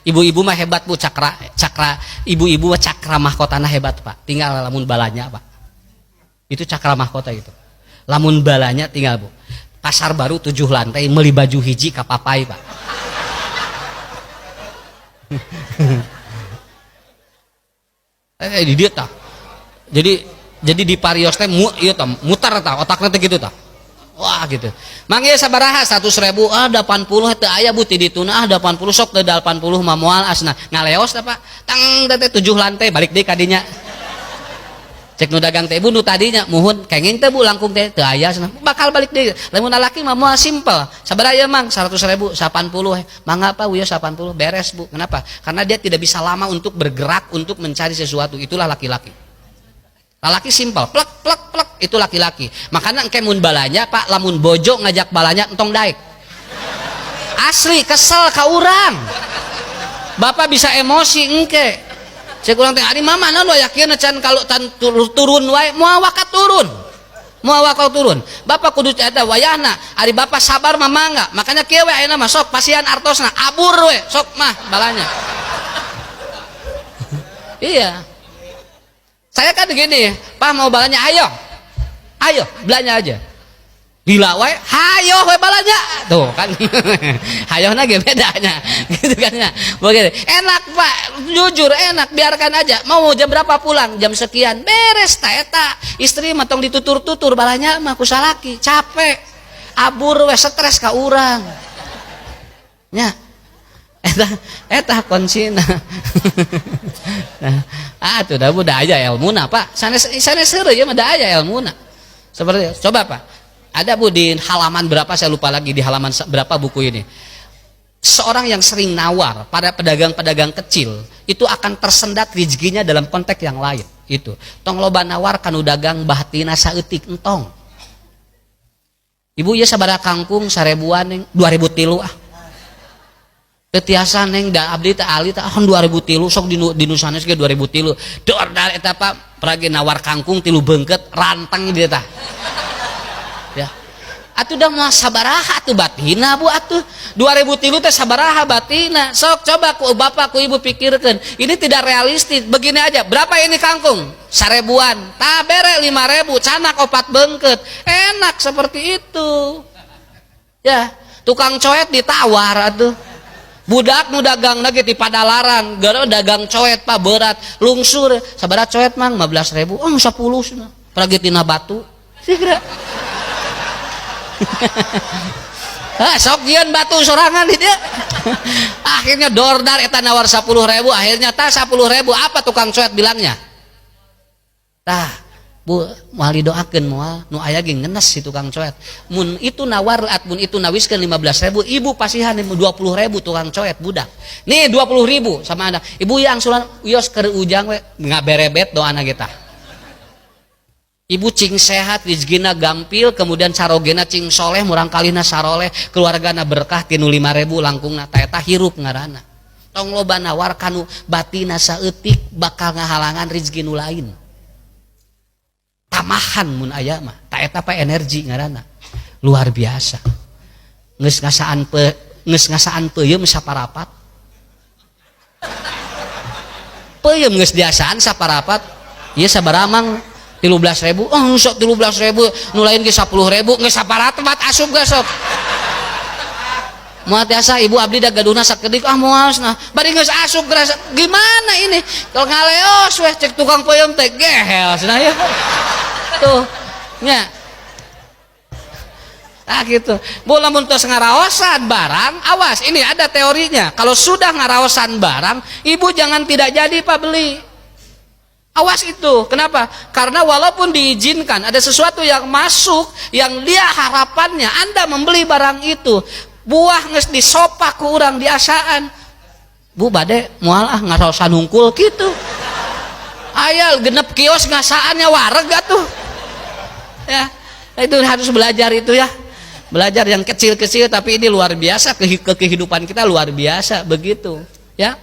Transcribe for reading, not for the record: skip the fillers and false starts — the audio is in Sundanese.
Ibu-ibu mah hebat, Bu, cakra cakra ibu-ibu mah cakra mahkotana hebat, Pak. Tinggal lamun balanya, Pak. Itu cakra mahkota itu. Lamun balanya tinggal, Bu. Pasar Baru 7 lantai meuli baju hiji ka papai, Pak. Di dieu tah. Jadi di parios teh ieu tah muter tah otakna teh gitu tah. Wah gitu. Mang ieu sabaraha 100.000, ah 80 teu aya, Bu, ti dituna, ah 80 sok teu 80 mah moal asna. Ngaleos tah, Pak. Tang teh 7 lantai balik deui ka dinya. Cek nu dagang teh, "Ibu, nu tadinya muhun kenging teh, Bu, langkung teh teu aya cenah." Bakal balik deui. Lamun lalaki mah moal, simpel. Sabaraha ieu, Mang? 100.000, 80. Mangga, Pak, ieu 80 beres, Bu. Kenapa? Karena dia tidak bisa lama untuk bergerak untuk mencari sesuatu. Itulah laki-laki. Laki simpel, plek plek plek, itu laki-laki. Makanya engke mun balanya, Pak, lamun bojo ngajak balanya entong daek. Asli kesel ka urang. Bapak bisa emosi engke. Cek urang teh, "Ari mama naon yakin can kalau tan turun wae, moal waka turun." Moal waka turun. Bapak kudu eta wayahna, ari bapak sabar mah mangga. Makanya kieu we ayeuna mah sok pasihan artosna, abur we, sok mah balanya. Iya. Saya kan begini, "Pak, mau balanya, ayo. Ayo, belanja aja." Gila wae, hayo we balanya. Tuh kan. Hayohna ge bedanya. Gitu kan ya. Begitu. Enak, Pak, jujur enak, biarkan aja. Mau jam berapa pulang? Jam sekian. Beres ta eta. Istri mah tong ditutur-tutur balanya mah ku salaki, capek. Abur we, stres ka urang. Nya. Eta eta kuncina. Nah, ah tuh dah budak aja ilmuna, Pak. Sanes sanes heureuy ieu mah da aya ilmuna. Seperti coba, Pak. Ada, Bu, di halaman berapa saya lupa lagi, di halaman berapa buku ini. Seorang yang sering nawar pada pedagang-pedagang kecil itu akan tersendat rezekinya dalam konteks yang lain. Itu. Tong loba nawar kanu dagang batina saeutik, entong. "Ibu, ieu sabaraha kangkung?" "Sarebuan, Neng." "2003 ah." "Teu tiasa, Neng, da abdi teh ali teh." "Ah, 2003 sok di nu sanes ge 2003." Dor dar eta, Pak, peragi nawar kangkung 3 beungkeut ranteng dia tah. Ya. Atuh dah moal sabaraha atuh batina, Bu, atuh. 2003 teh sabaraha batina. Sok coba ku bapak ku ibu pikirkeun. Ini tidak realistis. Begini aja, "Berapa ini kangkung?" "Sarebuan." "Tah bere 5000, canak 4 beungkeut." Enak seperti itu. Ya, tukang coet ditawar atuh. Budak nu dagang lagi di Padalarang, gara dagang coet, Pak, berat, lungsur. "Sabaraha coet, Mang?" "15.000." "Oh, 10 cenah." Peragi tina batu. Sigera. Ah, sok jieun batu sorangan di dia. Akhirnya dordar eta nawar 10.000, akhirnya tah 10.000, apa tukang coet bilangnya? "Tah, Bu, moal didoakeun moal, nu aya ge ngenes si tukang coet. Mun itu nawar at mun itu nawiskeun 15.000, ibu pasihan 20.000 tukang coet budak. Nih 20.000 sama anak. Ibu yang sulan wios keur ujang we ngaberebet doana kita." Ibu cing sehat, rizkina gampil, kemudian carogena cing soleh, murangkalihna saroleh, keluargana berkah, tinu 5.000 langkungna ta eta hirup ngaranna. Tong loba nawar kanu batina saeutik, bakal ngahalangan rizki nu lain. Tamahan mun aya mah, ta eta pa energi ngaranna. Luar biasa. Geus ngasaan peuyeum saparapat. Peuyeum geus diasaan saparapat. Ieu sabaraha, Mang? 13.000. Oh, sok 13.000, nu lain ge 10.000, geus saparapat asup ge sok. Moal tiasa, Ibu, abdi da gaduhna sakedik, ah moal nah. Bari geus asup gerasa gimana ini? Kalau ngaleos weh cek tukang peuyeum teh gehel cenah ya. Tuh. Nya. Ah gitu. Bu, lamun tos ngaraosan barang, awas, ini ada teorinya. Kalau sudah ngaraosan barang, ibu jangan tidak jadi, Pak, beli. Awas itu. Kenapa? Karena walaupun diizinkan ada sesuatu yang masuk yang dia harapannya Anda membeli barang itu. Buah geus disopak ku urang diasaan. "Bu, bade moal ah, ngaraosan hungkul," gitu. Aya genep kios ngasaannya wareg atuh. Ya, itu harus belajar itu ya. Belajar yang kecil-kecil tapi ini luar biasa ke kehidupan kita, luar biasa begitu, ya.